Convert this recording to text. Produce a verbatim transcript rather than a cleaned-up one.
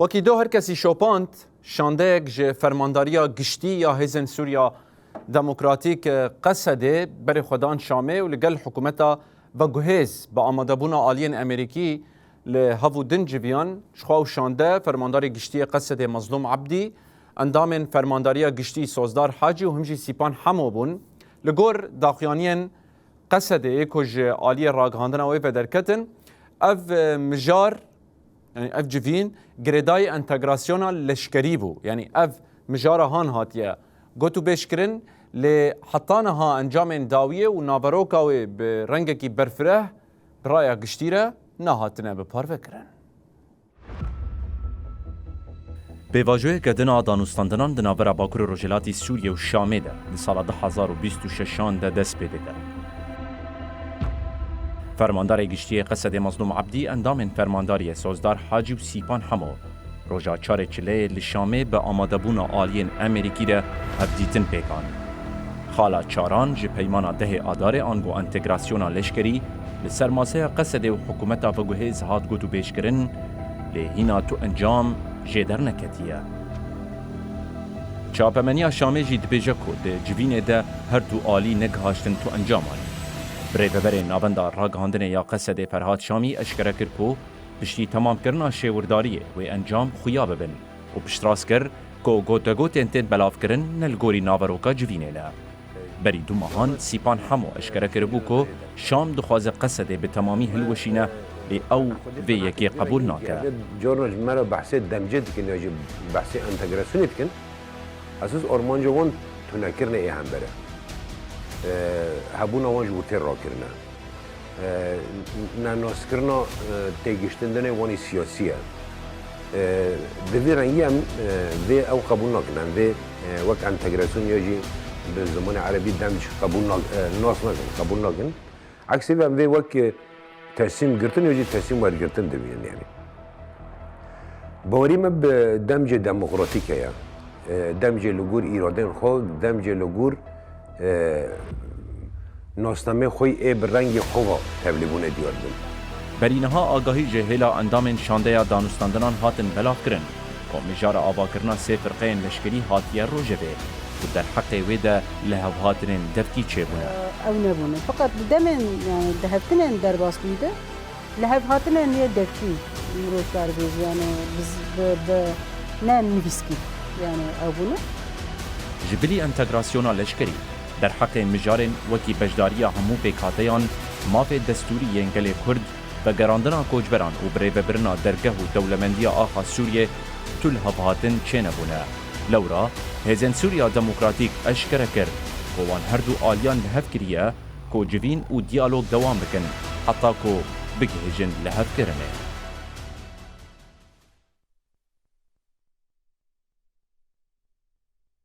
Wekî do her kesî şopand, şandeyek ji Fermandariya Giştî ya Hêzên Sûriya Demokratîk, Qesedê, berê xwe dan Şamê û li gel hikûmeta veguhêz bi amadebûna aliyên Amerîkî li hev û din civiyan. Ji xwe ew şande, Fermandarê Giştî yê Qesedê Mezlûm Ebdî, endamên Fermandariya Giştî Sozdar Hacî û him jî Sîpan Hemo bûn. Li gor daxuyaniyên Qesedê ku ji aliyê ragihandina wê ve derketin, ev, e, mijar, yanî ev civîn girêdayî entegrasyona leşkerî bû. Yanî ev mijara han hatiye gotûbêjkirin, lê heta niha encamên dawiyê û naveroka wê bi rengekî berfireh bi raya giştî re nehatine biparvekirin. Pêvajoyeke din a danûstandinan di navbera Bakur û Rojhilatî Sûriyê û Şamê de di sala du hezar û bîst û şeşan de dest pê dike. Fermandarê Giştî yê Qesedê Mezlûm Ebdî, endamên Fermandariyê Sozdar Hacî û Sîpan Hemo roja çarê çileyê li Şamê bi amadebûna aliyên Amerîkî re hevdîtin pêk an. Xala çaran ji peymana dehê Adarê ango entegrasyona leşkerî li ser maseya Qesedê û hikûmeta veguhêz hat gotûbêjkirin, lê hîna tu encam jê derneketiye. Çapemeniya Şamê jî dibêje ku di civînê de her du alî negihaştin tu encaman. Birêveberê Navenda Ragihandinê ya Qesedê Ferhat Şamî eşkere kir ku piştî temamkirina şêwirdariyê wê encam xuya bibin û piştrast kir ku gotegotên tên belavkirin ne li gorî naveroka civînê ne. Berî du mehan Sîpan Hemo eşkere kiribû ku Şam dixwaze Qesedê bi temamî hilweşîne, lê ew vê yekê qebûl nake. Carna ji me re behsê demcê dikin ya jî behsê entegrasyonê dikin. Esas armanca wan tunekirinê ê hember e. E, hebûna wan ji wir tê rakirine. E, nenaskirina, e, têgiştindinê wan ê siyasî ye. E, di vî rengî em, e, vê ew qebûl nakin. Em vê, e, wek entegrasyon ya jî bi zimanê erebî demc qebûl nak-, e, nas nakin, qebûl nakin. Eksê vê em vê wek, e, teslîm girtin ya jî teslîm wergirtin dibînin, yanî. Bawerî me bi demcê demokratîk heye. E, demcê li gor îradên xwe, demcê li gor, e, nasnameyê xwe yê bi rengê xwe ve tevlîbûnê diyar dibin. Berî niha agahî ji hêla endamên şandeya danûstandinan hatin belavkirin ku mijara avakirina sê firqeyên leşkerî hatiye rojevê û derheqê wê de lihevhatinên devkî çêbûne. Ew nebûne. Feqet di demên, yani di hevtinên derbasbûyî de lihevhatinên yê devkî, mirov kar bêje, yani bi z-, bi, bi ne nivîskî, yani ew bûne. Ji bilî entegrasyona leşkerî, derheqê mijarên wekî beşdariya hemû pêkhateyan, mafê destûrî yên gelê Kurd, vegerandina koçberan û birêvebirina dergeh û dewlemendiya axa Sûriyê tu lihevhatin çênebûne. Lewra Hêzên Sûriya Demokratîk eşkere kir ku wan her du aliyan li hev kiriye ku civîn û diyalog dewam bikin heta ku bigihîjin lihevkirinê.